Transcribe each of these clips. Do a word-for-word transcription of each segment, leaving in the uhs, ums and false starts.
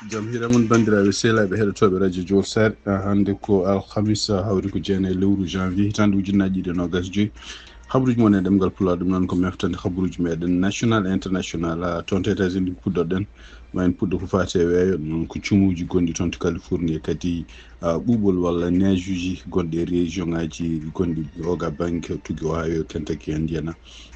Jam hiira mon, banndiraaɓe sehlaaɓe heɗotooɓe radio Jowol Saare. Ah, hannde ko alhamisa, hawri ko jeenayi lewru janvier, hitaande ujunnaji ɗiɗi e noogas joyi. Habruuji mon e ɗemngal Pulaar, ɗum noon ko meftande habruuji meɗen national e international. Ah, toon to États-Unis puɗɗoɗen, ma en puɗɗo ko faati e weeyo, ɗum noon ko cumuuji gonɗi toon to Californie, e kadi, ah, ɓuuɓol walla neejuuji gonɗi e région ŋaaji gonɗi oga bannge, tuggi Ohio, Kentucky, Indiana,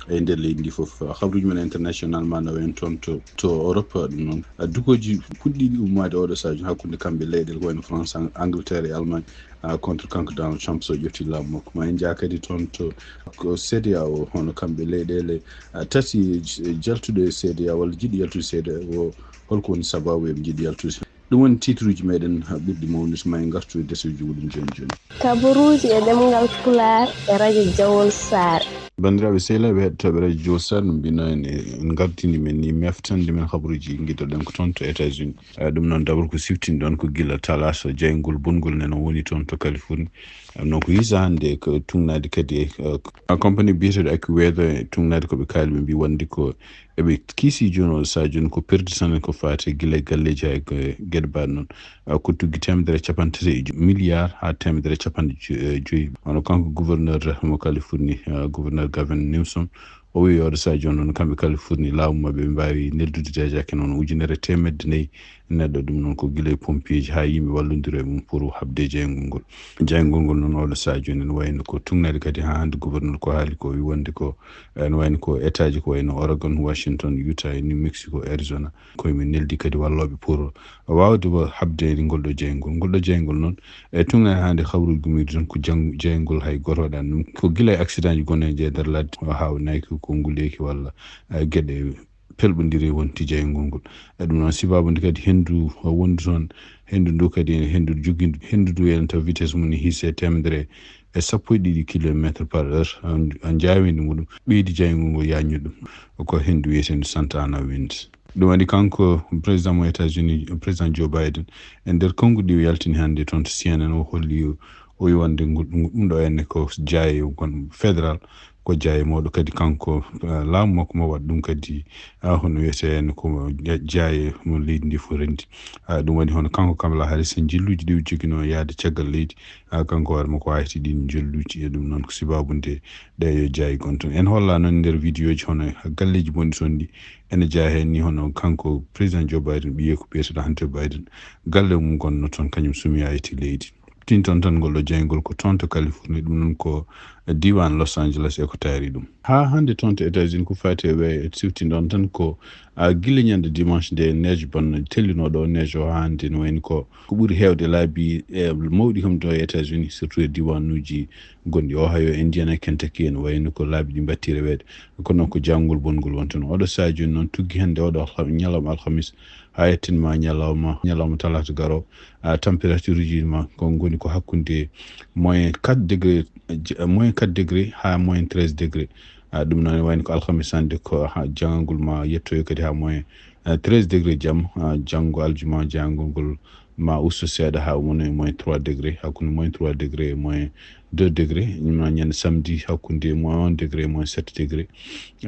e nder leydi ndi fof. Habruuji men international ma nawa en toon to, to Europe, ɗum noon. Dukooji puɗɗiiɗi ummaade oɗo sahaa jooni hakkunde kamɓe leyɗeele ko wayno France, Ang-, Angleterre e Allemagne, ah, contre kanko Donald Trump so ƴetti laamu makko. Ma en njaa kadi toon to ko C D A O, hono kamɓe leyɗeele, ah, tati j-, jaltuɗe C D A O walla jiɗi yaltude C D A O, holko woni sababu eɓe jiɗi yaltude? Ɗum woni titruuji meɗen, ah, ɓurɗi mawnude, ma en ngartu e deseeji muɗum jooni jooni. Kabaruuji e ɗemngal Pulaar e radio Jowol Saare. Banndiraaɓe sehlaaɓe heɗotooɓe radio Jowol Saare, no mbino en, en ngardini men ni meftande men habaruuji giɗoɗen ko toon to États-Unis. Eh, ɗum noon, dabor ko siftin ɗoon ko gila talaata jayngol bongol nen woni toon to Californie. Eh, noon ko hisa hannde ko tugnaade kadi e, eh, compagnie biyeteeɗo AccuWeather, tugnaade ko ɓe kaali, ɓe mbi wonde ko eɓe kiisi jooni o sahaa jooni ko perdi tan ko faati gila e galleeji haa e ko geɗe mbaɗ noon. Eh, ko tuggi teemedere e capanɗe tati e jo-, milliard haa teemedere e capanɗe jo-, eh, joyi. Hono kanko gouverneur mo Californie, eh, gouverneur Gavin Newsom, o wiyi oɗo sahaa jooni noon kamɓe Californie laamu maɓɓe ɓe mbaawi neldude déjà ke noon ujunere teemedde nayi neɗɗo. Ɗum noon ko gila e pompier ji haa yimɓe wallondira e mum pour haɓde jayngol ngol. Jayngol ngol noon oɗo sahaa jooni ene wayno ko tugnaade kadi haa hannde gouverneur ko haali ko wi wonde ko ene wayno ko état ji ko wayno Oregon, Washington, Utah, e New Mexico, Arizona. Koye men neldi kadi wallooɓe pour waawde wa-, haɓde e ngol ɗo jayngol. Ngol ɗo jayngol noon, e tugnaade hannde hawrude gumiiɗo tan ko jang-, jayngol hay gooto waɗaani ɗum. Ko gila e accident ji gonɗi e nder ladde, o haawnaki ko nguleeki walla, eh, geɗe pelɓondiri wonti jayngol ngol. E ɗum noon, sibabude kadi henndu o wondu toon, henndu ndu kadi ene henndu jogindu, henndu ndu ene taw vitesse mum ne hiise teemedere e sappo e ɗiɗi kilomètre par heure, en, en njaawindi muɗum, ɓeydi jayngol ngol yaajnu ɗum. Ko henndu wiyeteendu Santa Ana Wind. Ɗum waɗi kanko président mo États-Unis, président Joe Biden, e nder konnguɗi o yaltini hannde toon to C N N, o holli o, o wi wonde ngu-, ɗum ɗo enne ko jaaye gon fédéral, ko jaaye mawɗo kadi kanko, eh, laamu makko mo waɗa ɗum kadi, ah, hono wiyetee heen ko ja-, jaaye mo leydi ndi fof renndi. Ah, ɗum waɗi hono kanko Kamala Harris e njilluuji ɗi o joginoo yahde caggal leydi, ah, kanko hoore makko o hayti ɗiin njilluuji. E ɗum noon ko sibabude ɗe yo jaaye gon toon. En holla noon nder vidéo ji hono galleeji bonɗi toon ɗi ene jeyaa heen ni hono kanko président Joe Biden, ɓiye ko biyeteeɗo Hunter Biden, galle mum gonno toon kañum sumi hayti leydi. Tinton tan ngol ɗo jayngol ko toon to Californie, ɗum noon ko diiwaan Los Angeles e ko taari ɗum. Haa hannde toon to États-Unis ko faati e weeyo, e siftinɗon tan ko, a, gila ñande dimanche nde neige bonno tellinooɗo o, neige o haa hannde no wayni ko, ko ɓuri heewde laabi, e, mawɗi kam to e États-Unis, surtout e diiwaanuuji gonɗi Ohio, Indiana, Kentucky en, wayno ko laabi ɗi mbaɗti reweede. Kono noon ko jangol bongol wonta noon. Oɗo sahaa jooni noon tuggi hannde oɗo alha-, ñalawma alhamis haa yettin ma ñalawma, ñalawma talaata garo, a, température uji ma ko ngoni ko hakkunde moins quatre degré, j-, moins quatre degré haa moins treize degré. A, ɗum noon wayno ko alhamis hannde ko haa jangol ma yettoyo kadi haa moins, a, treize degré jam, a, janngo aljuma jangol ngol ma usto seeɗa haa wona e moins trois degré, hakkunde moins trois degré e moins deux degré. Ɗum noon ñande samedi hakkunde moins un degré e moins sept degré.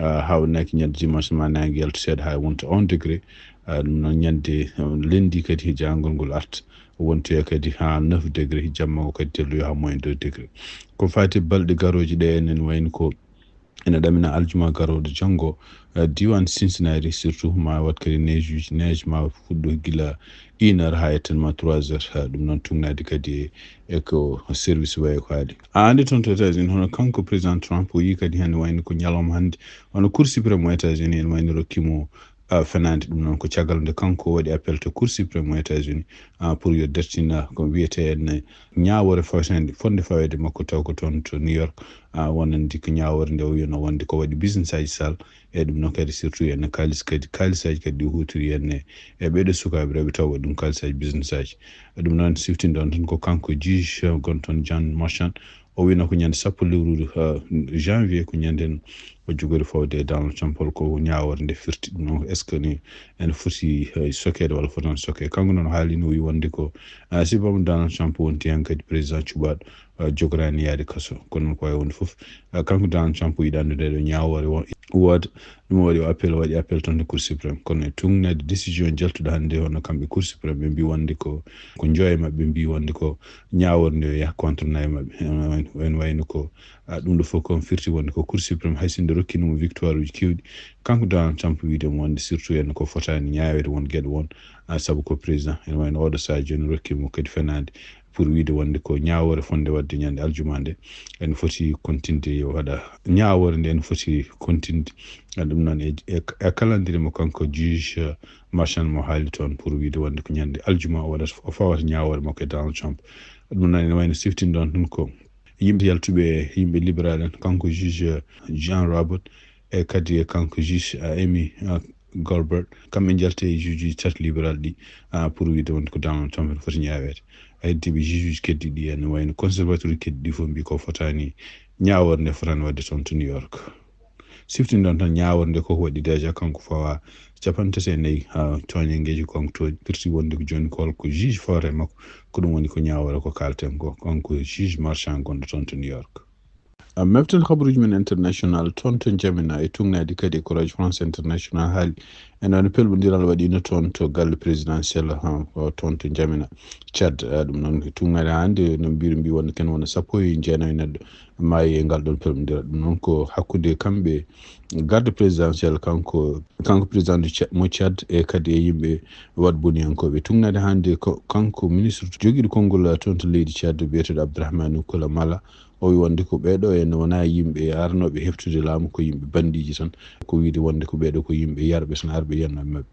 A, haa wonnaaki ñande dimanche ma naange yalta seeɗa haa wonta un degré. A, ɗum noon ñande, a, lundi kadi jangol ngol arta wontoya kadi haa neuf degré, jamma o kadi telloyo haa moins deux degré. Ko faati balɗe garooje ɗe enen wayno ko ene ɗamina aljuma garooɗo janngo, eh, diiwaan Cincinnati surtout ma waɗ kadi neige uji, neige ma fuɗɗo gila une heure haa yettan ma trois heures, eh, ɗum noon tugnaade kadi e, e ko service wayi ko haali. A anndi toon to États-Unis hono kanko président Trump o yii kadi hannde wayno ko ñalawma hannde, hono Cour suprême mo États-Unis ene wayno rokki mo, a, fenaande. Ɗum noon ko caggal nde kanko waɗi appel to Cour suprême mo États-Unis, a, pour yo dartina ko wiyetee en ñaawoore fawetende, fotnde faweede makko taw ko toon to New York, a, wonande ko ñaawoore nde o wiyno wonde ko waɗi business aji sal, e ɗum noon kadi surtout en kaalis kadi, kaalisaaji kadi ɗi huutiri en e, e ɓeeɗo sukaaɓe rewɓe taw waɗi ɗum kaalisaaji business aji. E ɗum noon siftinɗon tan ko kanko juge gonɗo toon John Merchan, o wino ko ñande sappo lewru, uh, janvier, ko ñande O jogori fawde e Donald Trump, hol ko ñaawore nde firti ɗum noon? Est-ce que ni ene foti, eh, sokeede walla fotaani sokeede? Kanko noon haalino, o wi wonde ko, ah, si bom Donald Trump wonti heen kadi président cuɓaaɗo, ah, jogoraani yaade kaso. Kono noon ko wayi wonde fof, ah, kanko Donald Trump o yiɗaano nde ɗo ñaawore wo-, wooda. Ɗum waɗi o appel, o waɗi appel toon to Cour suprême. Kono e tuugnaade décision jaltuɗo hannde hono kamɓe Cour suprême, ɓe mbi wonde ko, ko njoye maɓɓe mbi wonde ko ñaawore nde o yaha contre nayo maɓɓe. En, en, en wayno ko, ah, ɗum ɗo fof kon firti wonde ko Cour suprême hay sinno rokkino mo victoire uji kewɗi. Kanko Donald Trump wiide mo wonde surtout en ko fotaani ñaaweede won geɗe won, ah, sabu ko président. En wayno oɗo sahaa jooni rokki mo kadi fenaande pour wiide wonde ko ñaawore fonde waɗde ñande aljuma nde, en foti kontinde yo waɗa. Ñaawore nde en foti kontinde. Ah, ɗum noon e, e, e calendrier mo kanko juge, ah, Merchan mo haali toon pour wiide wonde ko ñande aljuma o waɗata, o fawata ñaawore makko e Donald Trump. Ɗum noon ene wayno siftinɗon ɗum ko yimɓe yaltuɓe, yimɓe libéral en, kanko juge John Roberts e kadi e kanko juge, ah, Amy, ah, Goldberg, kamɓe njalti e juge uji tati libéral ɗi, ah, pour wiide wonde ko Donald Trump ene foti ñaaweede. A heddiiɓe juge uji keddi ɗi, ene wayno conservateur uji keddi ɗi fof mbi ko fotaani ñaawore nde fotaani waɗde toon to New York. Siftinɗon tan ñaawore nde ko waɗi déjà kanko fawa capanɗe tati e nayi, ah, tooñanngeeji ko kanko tooñi. Firti wonde ko jooni ko hol ko juge fawata e makko, ko ɗum woni ko ñaawore ko kaalten ko, kanko juge Merchan gonɗo toon to New York. Ah, meften habaruuji men international toon to Njamina e tuugnaade kadi e Courage France International haali. En wano pelɓondiral waɗiino toon to galle présidentiel, ah, toon to Njamina, Tchad. Ah, ɗum noon tuugnaade hannde no mbiru mbi wonde ken wona sappo e jeenayi neɗɗo maayi e ngal ɗon pelɓondiral. Ɗum noon ko hakkunde kamɓe garde présidentiel, kanko, kanko président du Tchad, mo Tchad, e kadi e yimɓe waɗboniyankooɓe. Tuugnaade hannde ko kanko ministre jogiiɗo konngol toon to leydi Tchad biyeteeɗo Abdourahmane Koulamala. O wi wonde ko ɓeeɗo en wonaa yimɓe arnooɓe heftude laamu, ko yimɓe bandiiji tan. Ko wiide wonde ko ɓeeɗo ko yimɓe yarɓe tan, arɓe yannooɓe maɓɓe.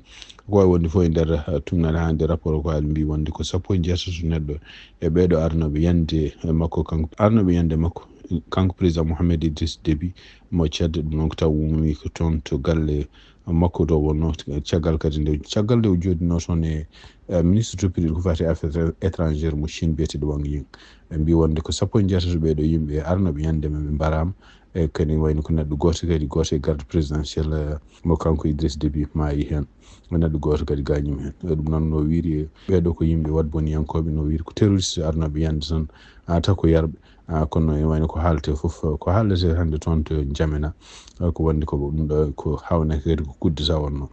Ko wayi wonde fof e nder, ah, tuugnaade hannde rapport ko haali mbi wonde ko sappo e jeetati neɗɗo e ɓeeɗo arnooɓe yande e makko, kanko arnooɓe yande makko, kanko président Mohamed Idriss Déby mo Tchad. Ɗum noon ko taw wumi ko toon to galle makko to wonno, caggal kadi nde, caggal nde o jooɗino toon e, eh, ministre toppitiiɗo ko faati e affaires étrangères mo Chine biyeteeɗo Wang Yi. Ɓe mbi wonde ko sappo e jeetati ɓeeɗo yimɓe arnooɓe yande men ɓe mbaraama. E kadi wayno ko neɗɗo gooto kadi, gooto e garde présidentiel, eh, mo kanko Idriss Déby maayi heen. Neɗɗo gooto kadi gaañiima heen. E ɗum noon no wiiri, ɓeeɗo ko yimɓe waɗboniyankooɓe, no wiiri ko terroriste arnooɓe yande tan, ah, taw ko yarɓe. Ah, kono e wayno ko haaletee fof, ko haaletee hannde toon to Njamena, ah, ko wonde ko ɗum ɗo ko haawnaki kadi ko coup d'État wonno.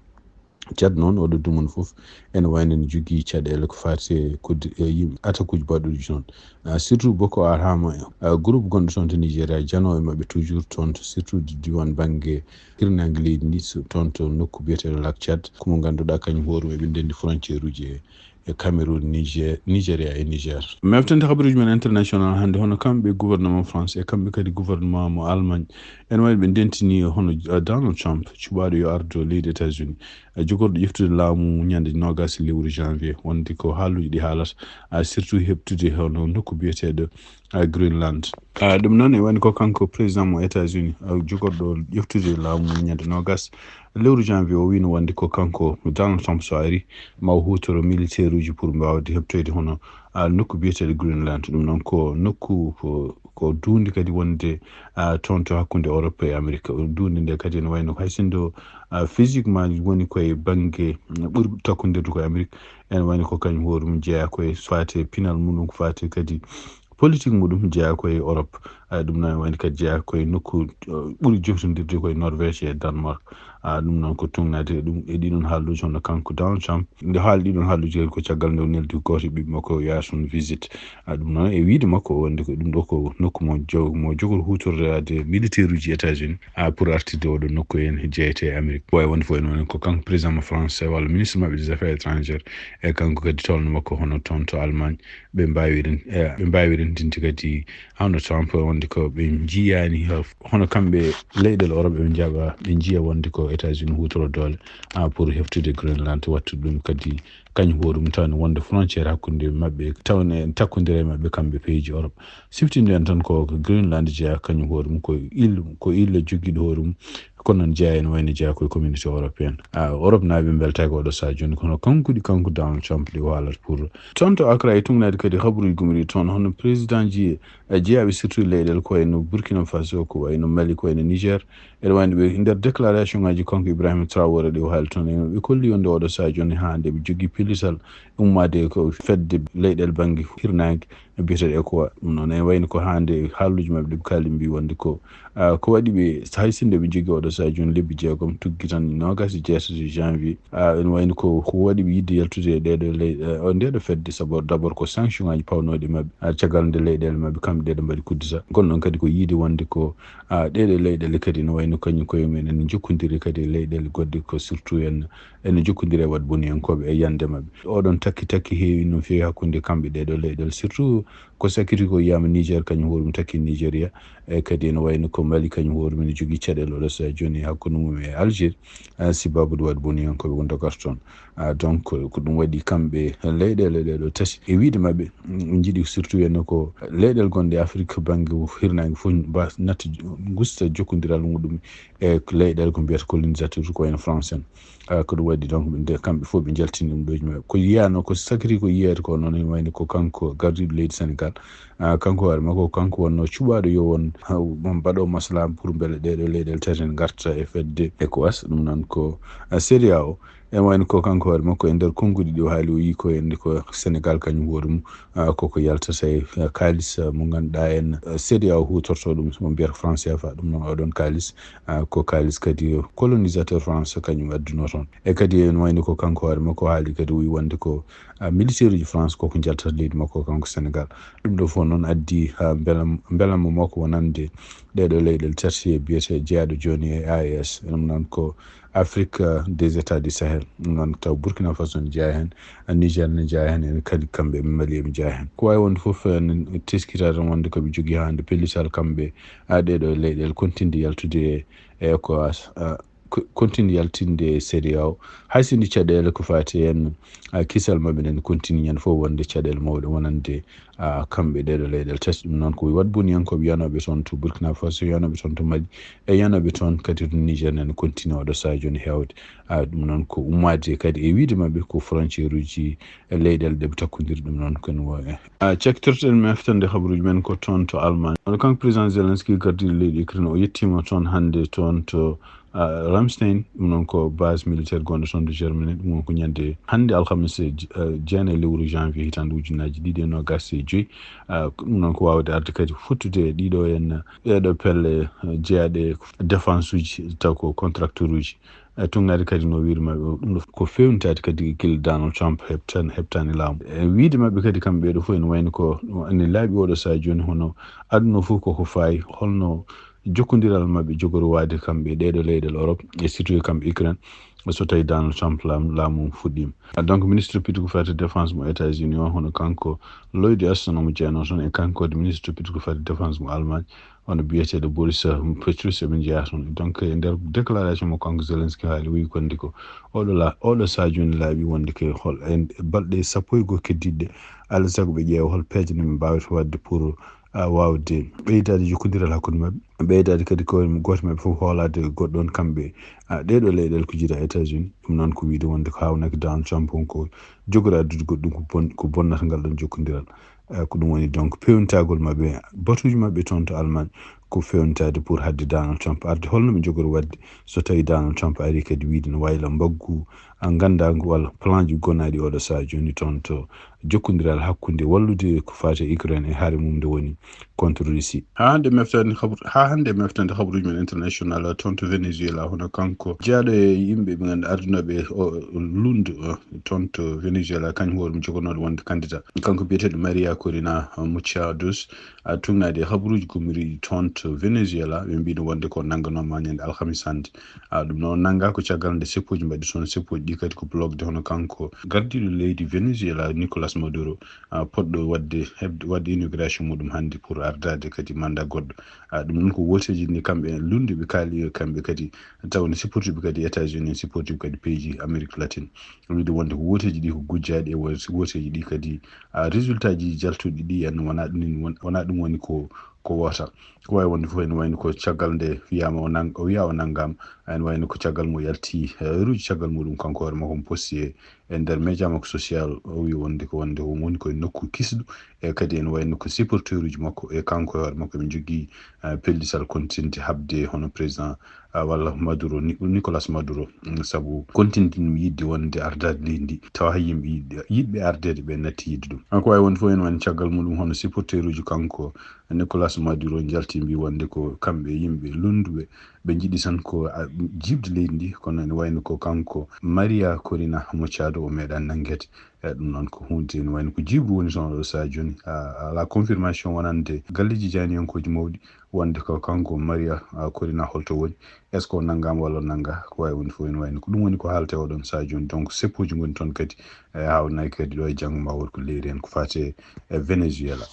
Tchad noon, oɗo dumun fof ene wayno ne jogii caɗeele ko faati e kudde, e yimɓe, attaque uji baɗuɗi toon. Ah, surtout Boko Haram, ah, groupe gonɗo toon to Nigeria, janooɓe maɓɓe toujours toon to, surtout diiwaan bannge hirnaange leydi ndi, so toon to nokku biyeteeɗo Lac Tchad, ko mo ngannduɗaa kañum hoore mum eɓe ndenndi frontière uji e, e Cameroun, Niger, Nigeria e Niger. Meften habaruuji men international hannde, hono kamɓe gouvernement France e kamɓe kadi gouvernement mo Allemagne, ene wayi ɓe ndentini hono, eh, Donald Trump, cuɓaaɗo yo ardo leydi États-Unis, eh, jogorɗo ƴeftude laamu ñande noogas lewru janvier, wonde ko haaluuji ɗi haalata, ah, surtout heɓtude hono nokku biyeteeɗo, ah, Greenland. Ah, ɗum noon e woni ko kanko président mo États-Unis, ah, jogorɗo ƴeftude laamu ñande noogas lewru janvier, o wiino wonde ko kanko Donald Trump so ari ma o huutoro militaire uji pour mbawde heɓtoyde hono, ah, nokku biyeteeɗo Greenland. Ɗum noon ko nokku ko, ko duunde kadi wonde, ah, toon to hakkunde Europe e Amérique. Duunde nde kadi ene wayno hay sinno, ah, physiquement woni koye bannge ɓuri takkondirde koye Amérique. Ene wayno ko kañum hoore mum jeyaa koye faate pinal muɗum, ko faate kadi politique muɗum jeyaa koye Europe. Ah, ɗum noon wayno kadi jeyaa koye nokku, uh, ɓuri joftondirde koye Norvège e Danemark. Ah, ɗum noon ko tuugnaade e ɗum, e ɗiɗon haaluuji hono kanko Donald Trump. Nde haali ɗiɗon haaluuji kadi ko caggal nde o neldi gooto e ɓiɓɓe makko o yaha toon visite. Ah, ɗum noon e wiide makko wonde ko ɗum ɗo ko nokku mo jo-, mo jogori huutorade militaire uji États-Unis, ah, pour artirde oɗo nokku en jeyete e Amérique. Wawi wonde fof ene woni ko kanko président mo France walla ministre maɓɓe des affaires étrangères e kanko kadi tolno makko hono toon to Allemagne. Ɓe mbawi ren-, eh, ɓe mbawi renndinde kadi hono Trump wonde ko ɓe njiyaani ho-, hono kamɓe leyɗeele Europe ɓe njaɓa, ɓe njiya wonde ko États-Unis huutoro doole, ah, pour heftude Greenland, wattude ɗum kadi kañum hoore mum taw ne wonde frontière hakkunde maɓɓe, taw ne takkondira e maɓɓe kamɓe pays ji Europe. Siftinde en tan ko Greenland jeyaa kañum hoore mum ko île, ko île jogiiɗo hoore mum, Kono noon jeyaa ene wayno jeyaa koye communauté européenne. Europe naaɓe mbeltaaki oɗo sahaa jooni, kono kanko ɗi kanko Donald Trump ɗi haalata pour. Toon to Accra e tugnaade kadi habaruuji gumri toon, hono président ji jeyaaɓe surtout leyɗeele ko wayno Burkina Faso, ko wayno Mali, ko wayno Niger, ene wayno ɓe nder déclaration ngaji kanko Ibrahima Traoré ɗi o haali toon, ɓe kolli wonde oɗo sahaa jooni haa nde ɓe jogii pellital ummaade ko fedde leyɗeele bannge hirnaange biyeteeɗo ECOWAS. Ɗum noon ene wayno ko haa nde haaluuji maɓɓe ɗi ɓe kaali mbi wonde ko ko waɗi ɓe hay sinno ɓe jogii oɗo sahaa jooni lebbi jeegom, tuggi tan noogaas e jeetati janvier. Ene wayno ko ko waɗi ɓe yiɗde yaltude e ɗeeɗo ley ndeeɗo fedde, sabu d'abord ko sanction ngaji pawnooɗi maɓɓe caggal nde leyɗeele maɓɓe kamɓe ɗeeɗo mbaɗi kuddita. Kono noon kadi ko yiide wonde ko ɗeeɗo leyɗeele kadi ene wayno kañum koye mum en ene njokkondiri kadi e leyɗeele goɗɗe ko surtout en ene njokkondiri e waɗ boniyankooɓe e yande maɓɓe. Oɗon takki takki heewi no feewi hakkunde kamɓe ɗeeɗo leyɗeele, surtout ko sakkiti ko yiyama Niger kañum hoore mum takki Nigeria, e kadi ene wayno ko Mali kañum hoore mum ne jogii caɗeele oɗo sahaa jooni hakkunde mum e Algérie, si babude waɗ boniyankooɓe wonde garta toon. Donc ko ɗum waɗi kamɓe leyɗeele ɗeeɗo tati e wiide maɓɓe jiɗi surtout wiyande ko leyɗeele gonɗe Afrique bannge hirnaange fof mba natta gusta jokkondiral muɗum e leyɗeele ko mbiyata colonisateur ko wayno France en. Ko ɗum waɗi donc nde kamɓe fof ɓe njaltini ɗum ɗo maɓɓe ko yiyano ko sakiri ko yiyeede ko noon ene wayno ko kanko gardiiɗo leydi Sénégal. Kanko hoore makko kanko wonno cuɓaaɗo yo won mbaɗo maslaha pour mbele ɗeeɗo leyɗeele tati en ngarta e fedde ECOWAS. Ɗum noon ko CEDEAO. Ene wayno ko kanko hoore makko e nder konnguɗi ɗi o haali o yii ko ende ko Sénégal kañum hoore mum koko yaltata e kaalis mo ngannduɗaa en CEDEAO huutorto ɗum mo mbiyata franc CFA. Ɗum noon oɗon kaalis ko kaalis kadi colonisateur France kañum adduno toon. E kadi ene wayno ko kanko hoore makko haali kadi o wii wonde ko militaire uji France koko njaltata leydi makko kanko Sénégal. Ɗum ɗo fof noon addi ha mbelam mbelamma makko wonande ɗeeɗo leyɗeele tati e biyete jeyaaɗo jooni e AES. Ɗum noon ko Afrique des États du Sahel. Ɗum noon taw Burkina Faso ne jeyaa heen, Niger ne jeyaa heen, en kadi kamɓe e Mali eɓe jeyaa heen. Ko waawi wonde fof en teskita tan wonde ko ɓe jogii hannde pellital kamɓe ɗeeɗo leyɗeele kontinde yaltude e ECOWAS, kontinde yaltinde e CEDEAO. Hay so ndi caɗeele ko faati heen kisal maɓɓe nen kontini ñande fof wonde caɗeele mawɗe wonande kamɓe ɗeeɗo leyɗeele tati. Ɗum noon ko waɗ boniyankooɓe yanooɓe toon to Burkina Faso, yanooɓe toon to Mali, e yanooɓe toon kadi to Niger nene kontini oɗo sahaa jooni heewde. Ɗum noon ko ummaade kadi e wiide maɓɓe ko frontière uji leyɗeele ɗe ɓe takkondiri. Ɗum noon koni wo e cakkitortoɗen meftande habaruuji men ko toon to Allemagne. Oɗo kanko président Zelensky gardiiɗo leydi Ukraine o yettiima toon hannde toon to Ramstein. Ɗum noon ko base militaire gonɗo toon to Germany. Ɗum won ko ñande hannde alhamis jeenayi lewru janvier hitaande ujunnaaji ɗiɗi e noogaas e joyi. Ɗum noon ko waawde arde kadi fottude e ɗiɗo en ɗeeɗo pelle jeyaaɗe défense uji taw ko contracteur uji. E tugnaade kadi no wiiri maɓɓe ɗum ɗo ko fewnitaade kadi gila Donald Trump heɓtan heɓtaani laamu. E wiide maɓɓe kadi kamɓe ɓeeɗo fof ene wayno ko ene laaɓi oɗo sahaa jooni hono aduna fof koko faayi holno jokkondiral maɓɓe jogori waade kamɓe ɗeeɗo leyɗeele Europe e surtout e kamɓe Ukraine so tawi Donald Trump laamu laamu fuɗɗiima. Donc ministre pituko fati défense mo États-Unis o hono kanko Lloyd Austin omo jeyanoo toon e kanko kadi ministre pituko fati défense mo Allemagne. Hono biyeteeɗo Boris Pistorius eɓe njeyaa toon. Donc e nder déclaration mo kanko Zelensky haali o wii konndi ko oɗo la oɗo sahaa jooni laaɓi wonde ke hol e balɗe sappo e goo keddiɗɗe alaa sago ɓe ƴeewa hol peeje no ɓe mbaawata waɗde pour waawde ɓeydaade jokkondiral hakkunde maɓɓe, ɓeydaade kadi ko gooto maɓɓe fof hoolaade goɗɗo on kamɓe ɗeeɗo leyɗeele ko jiidaa États-Unis. Ɗum noon ko wiide wonde ko haawnaki Donald Trump on ko jogori addude goɗɗum ko bon ko bonnata ngal ɗon jokkondiral. Ko ɗum woni donc pewnitagol maɓɓe batuuji maɓɓe toon to Allemagne ko fewnitaade pour haɗde Donald Trump arde holno ɓe njogori waɗde so tawi Donald Trump ari kadi wiide no wayla mbaggu nganndaangu walla plan ji gonnaaɗi oɗo sahaa jooni toon to jokkondiral hakkunde wallude ko faati e Ukraine e hare mum nde woni contre Russie. Haa hannde meftande habru haa hannde meftande habruuji men international toon to Venezuela hono kanko jeyaaɗo e yimɓe ɓe ngannduɗaa ardunooɓe o lundu toon to Venezuela kañum hoore mum jogonooɗo wonde candidat kanko biyeteeɗo Maria Corina Muñoz a tugnaade e habruuji gomiriiɗi toon to Venezuela ɓe mbiino wonde ko nannganooma ñande alhamis hannde. Ɗum noon nanngaa ko caggal nde seppooji mbaɗi toon seppooji ɗi kadi ko blogde hono kanko gardiiɗo leydi Venezuela Nicolas Maduro poɗɗo waɗde heɓde waɗde inauguration muɗum hannde pour ardaade kadi mandat goɗɗo. Ɗum noon ko wooteeji ɗi kamɓe lunnde ɓe kaali kamɓe kadi tawde supportiɓe kadi États-Unis supportiɓe kadi pays ji Amérique latine. Wiide wonde ko wooteeji ɗi ko gujjaaɗi e wooteeji ɗi kadi résultat ji jaltuɗi ɗi en wonaa ɗum wonaa ɗum woni ko ko woota. Ko wawi wonde fof ene wayno ko caggal nde wiyama o nang-, o wiya o nanngama, ene wayno ko caggal mo yalti, eh, heure uji caggal muɗum kanko hoore makko mo posti e, e nder média makko social, o wi wonde ko wonde o woni koye nokku kisɗu, e kadi ene wayno ko supporter uji makko e kanko e hoore makko ɓe jogui, eh, pellital continde habde hono président, ah, walla Maduro, Ni-, Nicolas Maduro. Mm, saabu continde ɗum yiɗde wonde ardade leydi ndi, tawa hay yimɓe yiɗde, yiɗɓe ardede ɓe natti yiɗde ɗum. Kanko wawi wonde fof ene wayno caggal muɗum hono supporter uji kanko Nicolas Maduro jalti mbi wonde ko kamɓe yimɓe lunduɓe, ɓe jiɗi tan ko, a, jiɓde leydi ndi, kono ene wayno ko kanko Maria Corina Machado o meeɗa nanngede. E ɗum noon ko hunde ene wayno ko jiɓru woni toon oɗo sahaa jooni. A, ala confirmation wonande galleji janiyankoji mawɗi wonde ko kanko Maria, a, Corina holto woni, est ce que o nanngama walla o nannga, ko wawi wonde fof ene wayno ko ɗum woni ko haalte oɗon sahaa jooni. Donc seppoji goni toon kadi, e, haawnaki kadi ɗo e janngo ma wot ko leydi hen ko fate e Venezuela.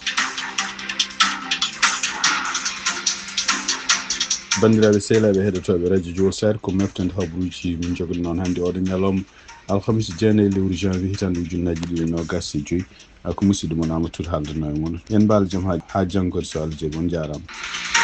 Banndiraaɓe sehlaaɓe heɗotooɓe radio Jowol Sare, ko meftande habruuji min jogani noon hannde oɗo ñalawma alhamisa jeenayi lewru janvier hitaande ujunnaji ɗiɗi e nogas e joyi. A, ko musidɗo mon Amadou Touré haaldanno e mon. En mbaal jam haa, haa janngo so Allah jaɓi. On njaaraama.